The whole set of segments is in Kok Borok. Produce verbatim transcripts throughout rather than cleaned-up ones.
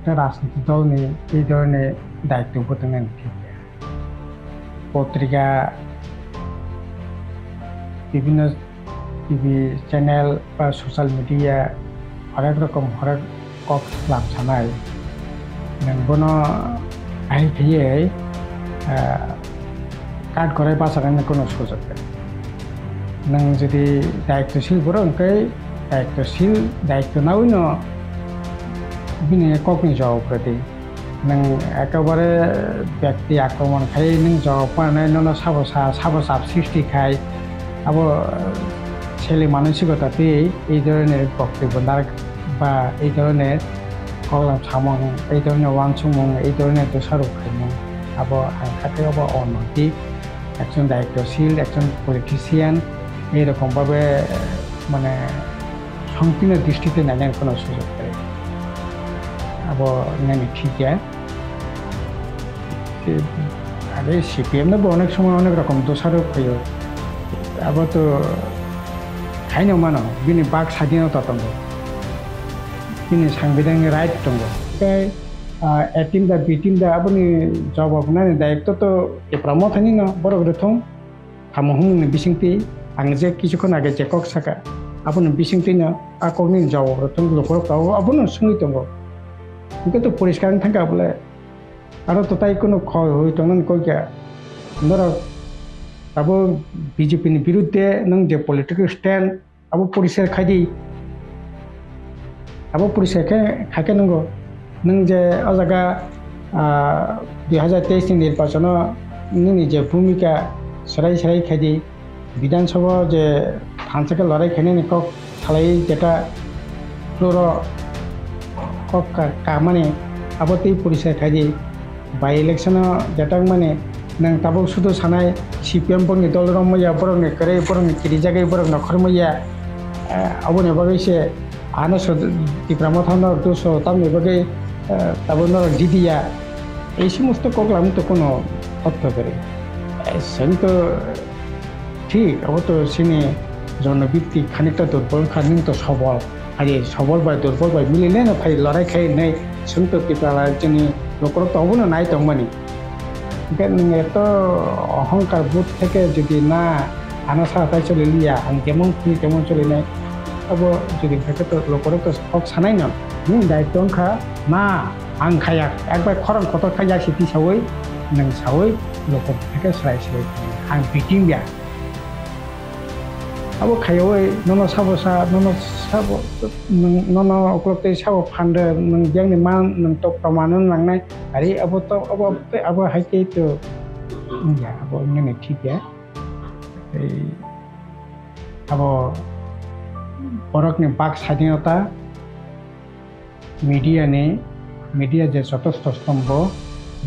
Rajniti dolni ei dhoroner daitto bo tongnani thik ya. Potrika, bibhinno T V channel ba social media horek rokom horek kok slam sanai. Nwng bono ahai khaiwi, ah, kat gorai bachanani kono sujok kwrwi. Nwng jodi daittoshil borok hwnkhe daittoshil, daitto nawi no bini kokni jawab rwdi. Nwng ekebare byakti akromon khai nwng jawab manai nono sabo sa, sabo sab srishti khai abo seli manosikota twi ei dhoroner boktobyo narwk ba ei dhoroner koklam samung, ei dhoroner uansukmung, ei dhoroner dosarok khaimung abo ang kha khe abo onaitik. Ekjon daittoshil, ekjon politician ei rokom babe mane songkirno dristi twi nainani kono sujok kwrwi. Abo nini thik ya. Are C P M no bo onek somoy onek rokom dosarok phaio. Abo to khaino mano, bini bak sadinota tongo. Bini sangbidhanni right tongo. Tei, ah, A team da, B team da, aboni jawab nani daitto to Tipra Mothani no borok rwthung. Tamo hwnmungni bisingtwi ang je kichukhon age je kok saka, aboni bisingtwino a kokni jawab rwthung, lukurok abo, abono swngwi tongo. Hwnkhe to poriskar wng thangkha bole. Aro to tai kunu khoi hoi tongnani kok ya. Norok abo B J P ni birudde nwng je political stand, abo poriskar khai di. Abo poriskar khe, khai khe nwngo. Nwng je o jaga, ah, dui hazar teis ni nirbachono nini je bhumika swrai swrai khai di. Bidhan Sabha je thansa khe lorai khainani kok salai jeta floro kok ka-, kamani abo tei poriskar khai di. By election o jeta wngmani nwng tabuk sudu sanai C P M borokni dol romwi ya, borokni kwrwi, borokni kirijagwi, borok nokhormwi ya, eh, aboni bagwi se ano so Tipra Motha no doso tamni bagwi, eh, tabuk norok jidi ya. Ei somosto kok lamwi to kono ortho kwrwi. Eh, chwng to Thik, abo to chini jono bikti khanikta durbol wngkha, nwng to sobol. Hai sobol bai durbol bai milinai no phai lorai khai hinwi chwng to Tipra chini lukurok to obono nai tongmani. Hwnkhe nwng eto ohongkar but theke jodi na ano sa tai choli liya, ang jemon khini temon cholinai, abo jodi hwnkhe to lukurok to kok sanai no, nini daitto wngkha na. Ang khaya, ekbar khorang kotor khai yasi tisawi, nwng sawi, lukurok theke swrai swrai ang biting ya. Abo khaiwi nono sabo sa, nono sabo, nwng, nono uklok tei sabo phan rw, nwng biyangni man, nwng to proman no nangnai. Ari abo to, abo, abo, abo hai tei to wngya, abo wngnani thik ya. Tei abo borokni bak sadinota, media ni, media je jotosto stombo,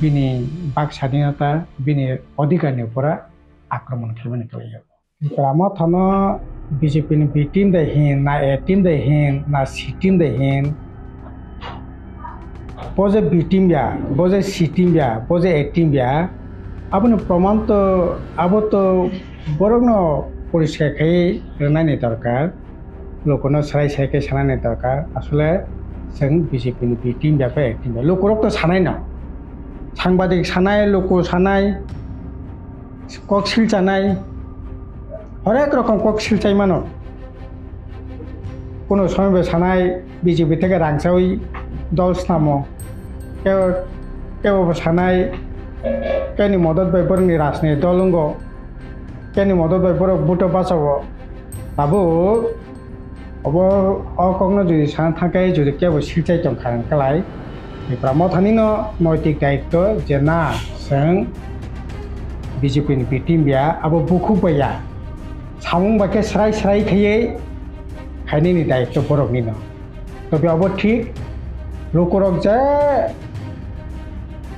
bini bak sadinota, bini odhikar ni upora akromon khaimani kwlaiyo. Tipra Motha no B J P ni B team de hin, na A team de hin, na C team de hin. Bo je B team ya, bo je C team ya, bo je A team ya. Aboni proman to, abo to borok no poriskar khai rwnani dorkar. Lukuno swrai swrai khe sanani dorkar. Asole chwng B J P ni B team ya bai A team ya. Lukurok to sanai no. Sangbadik sanai, luku sanai, kok silchanai, horek rokom kok silchai mano. Kuno somoy bai sanai B J P theke rang chawi dol snamo. Kebo, kebo bo sanai keni modot bai borokni rajni dol wngo. Keni modot bai borok buto bachawo. Tabuk obo o kokno jodi sana thangkhe jodi kebo silchai tongkha hwnkalai, Tipra Mothani no noitik daitto je na chwng B J P ni B team ya abo bukhuk bai ya. Samung bai khe srai srai khaiwi khainani daitto borokni no. Tobe abo thik, lukurok je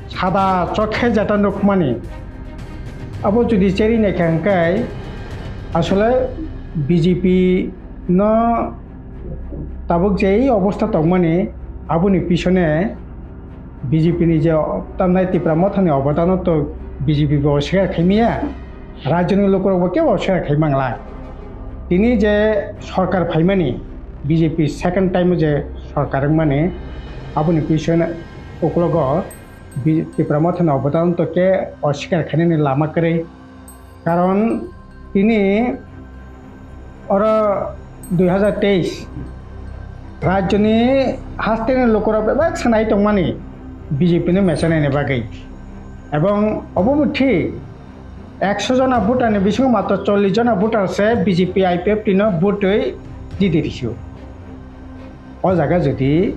sada chokhe jeta nukmani, abo jodi cheri naikha hwnkhe asole B J P no tabuk je ei obostha tongmani, aboni pisone B J P ni je tamnai Tipra Mothani obodano to B J P bo share khaimaya. Rajyoni lukurokbo kebo share khai manglak. Tini je sorkar phaimani, B J P second time je sorkar wngmani, Aboni question uklogo Bi-, Tipra Mothani obodan to khe oswikar khainani lama kwrwi. Karon tini oro dui hazar teis rajyoni hasteni lukurok bebak sanai tongmani B J P ni mesanani bagwi. Ebong obo bo thik, ekso jona voter ni bisingo matro chollish jona voter se B J P I P F T no vote wi jidi risio. O jaga jodi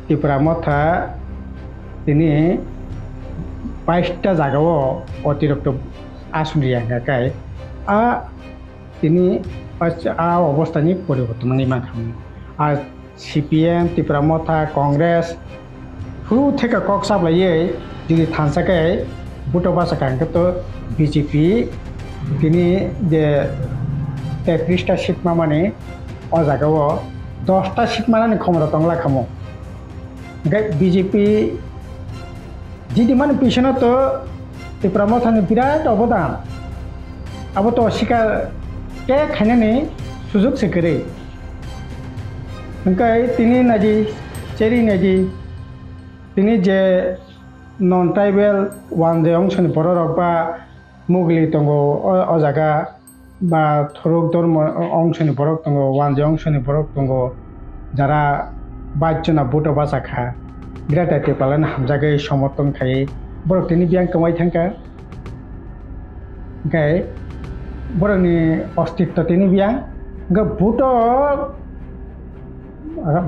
Tipra Motha tini bais ta jaga o otirokto ason riya hwnka khe, a tini a obostha ni poriborton wngwi mankha. A C P M, Tipra Motha, Congress, phuru theka kok chaplaiwi jodi thansa khe vote o bachakha hwnkhe to B J P tini je tetris ta seat mamani, o jaga o dos ta seat manani khomoro tongla khamu. Hwnkhe B J P jidi mani pisono to Tipra Mothani birat obodan. Abo to sikar khe khainani sujug se kwrwi. Hwnkhe tini naidi, cheri naidi, tini je non tribal wanje ongsoni bororok ba mugli tongo o, o jaga, ba thorok dormo ongsoni borok tongo, wanje ongsoni borok tongo, jara baichona vote o bachakha, Greater Tipraland hamjagwi somorthon khai borok tini biyang kwmai thangkha. Hwnkhe borokni ostitto tini biyang, hwnkhe vote o,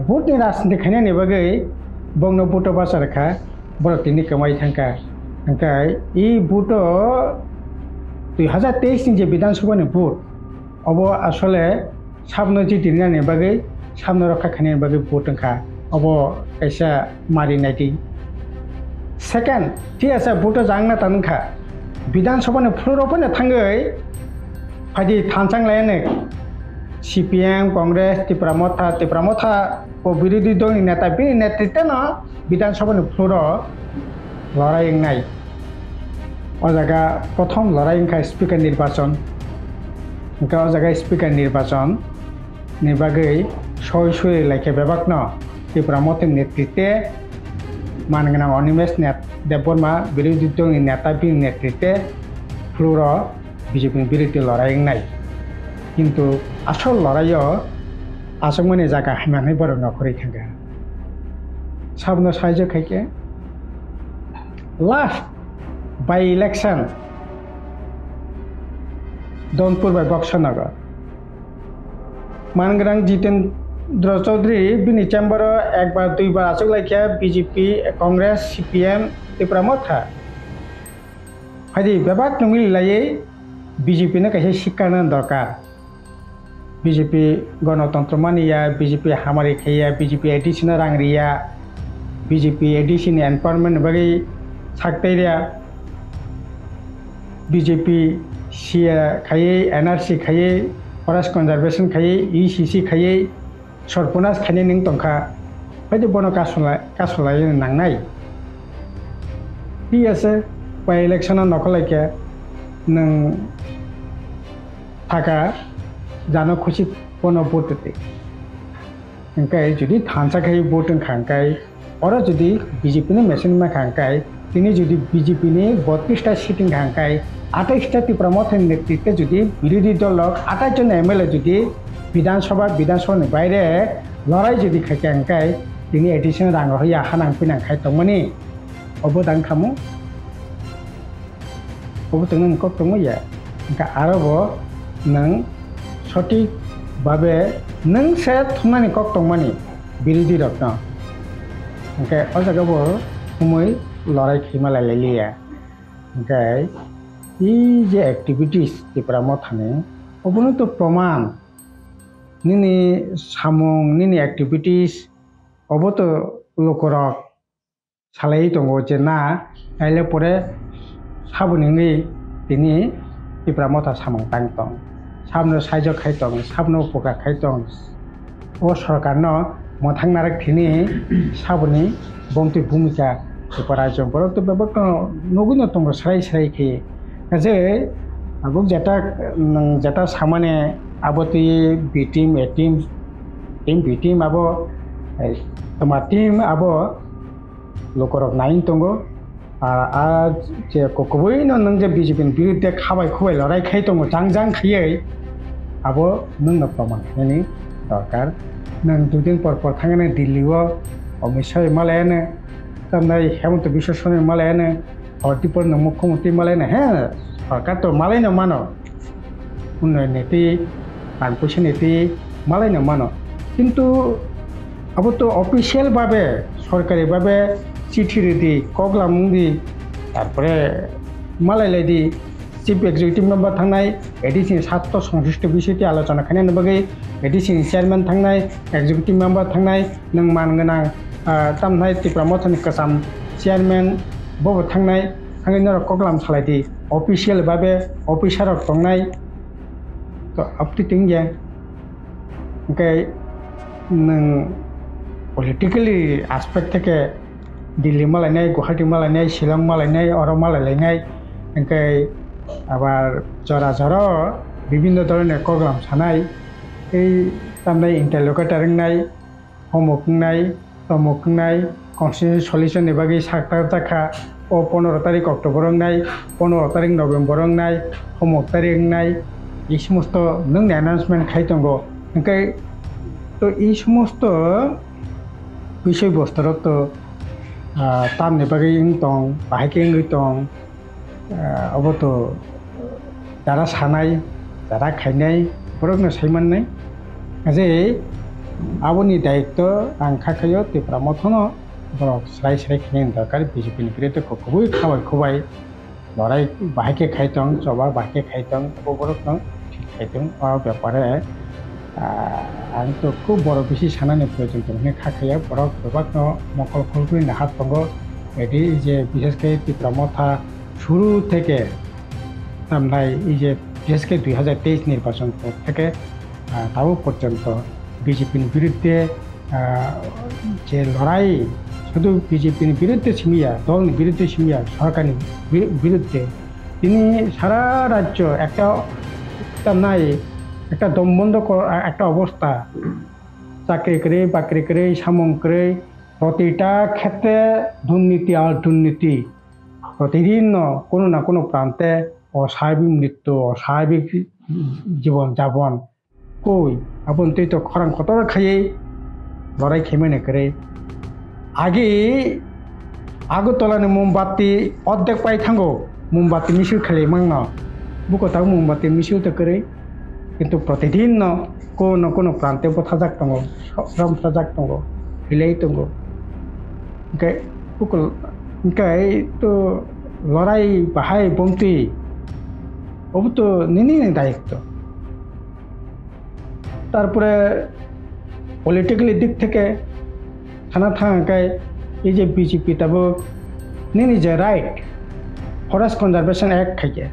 vote ni rajniti khainani bagwi bongno vote o bachar kha, borok tini kwmai thangkha. Hwnkhe i vote o dui hazar teis ni je Bidhan Sabha ni vote, obo asole sabno jiti rinani bagwi, sabno rokha khainani bagwi vote wngkha. Obo kaisa mari naidi. Second, thik ase, vote o jangna tang wngkha. Bidhan Sabha ni floor o phano thangwi phaidi thansa wnglaino C P M, Congress, Tipra Motha, Tipra Motha o birodhi dol ni neta bini netritwno Bidhan Sabha ni floor o lorai wngnai. O jaga prothom lorai wngkha speaker nirbachon. Hwnkhe o jaga speaker nirbachon ni bagwi soi soi laikha bebakno Tipra Motha ni netritwe man gwnang Animesh Net-, Debbarma birodhi dol ni neta bini netritwe floor o B J P ni birodhi lorai wngnai. Kintu asol lorai o achukmani jaga hamya hwnwi borok nokhorwi thangkha. Sabno saijo khaikhe last by election Donpur bai Boksanagar. Mangrang Jitendra Chaudhary bini chamber o ekbar duibar achuk laikha B J P, Congress, C P M, Tipra Motha. Phaidi bebak nungwi laiwi B J P no kaisa sikkarna dorkar. B J P gonotontro mani ya, B J P hamari khai ya, B J P A D C no rang ri ya, B J P A D C ni empowerment ni bagwi sak tai ri ya, B J P C A khaiwi, N R C khaiwi, forest conservation khaiwi, U C C khaiwi, sorponas khainai nwng tongkha, phaidi bono kasola-, kasolai nangnai. Thik ase, by election o nokhorlai khe nwng thaka jano khusi bono vote rwdi. Hwnkhe jodi thansa khai vote wngkha hwnkhe, oro jodi B J P ni machine wngkha hwnkhe, tini jodi B J P ni botris ta seat wngkha hwnkhe, atais ta Tipra Motha ni netritwe jodi birodhi dol rok atais jon M L A jodi Bidhan Sabha, Bidhan Sabha ni baire lorai jodi khaikha hwnkhe, tini additional rang rok ya hanang pinang khai tongmani obo dang khamu. Obo tongmani kok tongma ya. Hwnkhe aro bo nwng sothik babe nwng se thumnani kok tongmani birodhi rokno. Hwnkhe o jaga bo humui lorai khaima lai lai liya. Hwnkhe i je activities Tipra Mothani, obono to proman, nini samung, nini activities, obo to lukurok salaiwi tongo je na, taile pore saboni wngwi tini Tipra Motha samung tang tong, sabno saijak khai tong, sabno upokar khai tong. O sorkarno mwthang narwk thini saboni bomtwi bhumika Tipra rajyo borok to bebak no nugwi no tongo srai srai khe. Je abo jeta, nwng jeta samani abo twi B team, A team, team B team abo Tama team abo lukurok nai tongo. A, a je kubui no nwng je B J P ni biruddhe khabai khubai lorai khai tongo, jang jang khaiwi, abo nwng no proman khainani dorkar. Nwng dui din por por thangwi Delhi o Amit Shah malai ano, tamnai Hemanta Biswa Sarma malai ano, Hortipur no mukhyamantri malai ano, he, sorkar to malai no mano. Unnayon ni twi, rang puisa ni twi malai no mano. Kintu abo to official babe, sorkari babe chithi ridi, kok lamung di, tarpore malai lai di, chief executive member thangnai, A D C ni satto songslishto bisoi twi alochona khainani bagwi A D C ni chairman thangnai, executive member thangnai, nwng man gwnang, ah, tamhnai Tipra Motha ni kwcham chairman bobo thangnai, thangwi norok koklam salai di, official babe officer rok tongnai, to apti tongya. Hwnkhe nwng politically aspect theke Delhi malainai, Guwahati malainai, Shillong malainai, oro malailainai, hwnkhe abar jora jora bibhinno dhoronor koklam sanai, tei tamnai interlocutor wngnai, homok wngnai, tomok wngnai, constitutional solution ni bagwi sakta jakha, o pondro tarik October wngnai, pondro tarik November wngnai, homok tarik wngnai, ei somosto nwngni announcement khai tongo. Hwnkhe to ei somosto bisoi bostorok to, ah, tamni bagwi wng tong, bahai khe wngwi tong, ah, obo to jara sanai, jara khainai, borokno sai mannai. Je aboni daitto ang kha khaio Tipra Mothano borok srai srai khainani dorkar, B J P ni biruddhe kok kubui khabai khubai lorai bahai khe khai tong, choba bahai khe khai tong, abo borokno thik khai tong. O bepare, ah, ang to khub borok bisi sanani proyojon tong hwnwi kha khaiya, borok bebakno mokol khulgwi nahar tongo. Edi je bishesh khe Tipra Motha suru theke tamnai ei je bishesh khe dui hajar teis nirbachon por theke, ah, tabuk porjonto B J P ni biruddhe, ah, je lorai sudu B J P ni biruddhe simiya, dol ni biruddhe simiya, sorkar ni bi-, biruddhe. Tini sara rajyo ekta, ekta nai, ekta dombondo ko-, ekta obosta. Chakri kwrwi, bakri kwrwi, samung kwrwi, protita khetre durniti ar durniti. Protidin no kono na kono prante osabik mrittu, osabik jibon jabon. Koi, aboni twi to khorang kotor khaiwi lorai khaimani kwrwi. Agi Agartala ni mombati ordek pai thango, mombati misil khlai mangno. Buko tabuk mombati misil to kwrwi. Kintu protidin no kono kono prante bwthajak tongo, romsajak tongo, hilai tongo. Hwnkhe buko, hwnkhe to lorai bahai bomtwi, obo to nini ni dayitto. Tarpore politically dik theke sana thang khe ei je B J P tabuk nini je right, Forest Conservation Act khaikhe,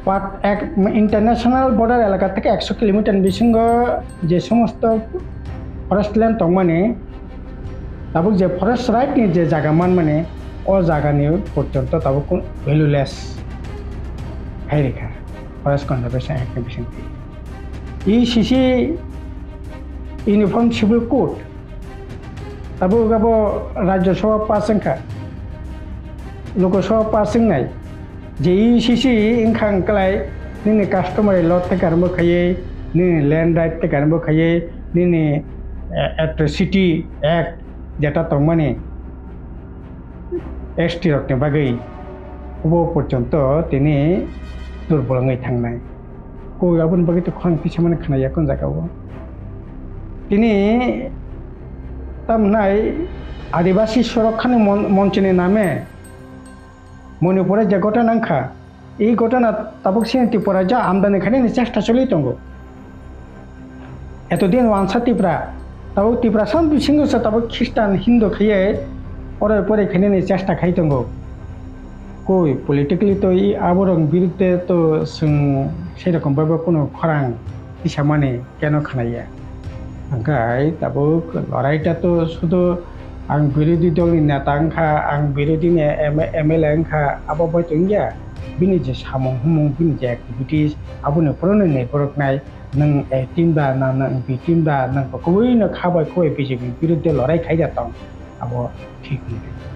pat ek international border elaka theke ekso kilometer ni bisingo je somosto forest land tongmani, tabuk je forest right ni je jaga manmani, o jaga ni porjonto tabuk kun valueless khai rikha Forest Conservation Act ni bisingtwi. E C C, Uniform Civil Code, tabuk abo Rajya Sabha pass wngkha, Lok Sabha pass wngnai, je E C C wngkha wngklai, nini customary law theke arombo khaiwi, nini land right theke arombo khaiwi, nini, eh, Atrocity Act jeta tongmani S T rokni bagwi, obo porjonto tini durbol wngwi thangnai. Koi aboni bagwi to khorang tisamani khwnaya kon jaga o. Tini tamnai Adibasi Surakhani mon-, Monchini name Manipur-o je ghotona wngkha, ei ghotona tabuk chini Tripura je amdani khainani chesta choli tongo. Etodin wansa Tipra, tabuk Tiprasa bisingo se tabuk Khristan Hindu khaiye poroi poroi khainani chesta khai tongo. Koi politically to i aborok biruddhe to chwng sei rokom baibo kunu khorang tisamani keno khnaiya. Hwnkhe tabuk loraita to sudu ang birodhi dolni neta wngkha, ang birodhini M-, M L A wngkha, abo bai to wngya. Bini je samung humung, bini je activities, aboni uphuru no naiphoroknai. Nwng A team ba, na nwng B team ba, nwng bo kubui no kha bai khwbai B J P biruddhe lorai khai da tong, abo thik wngkha.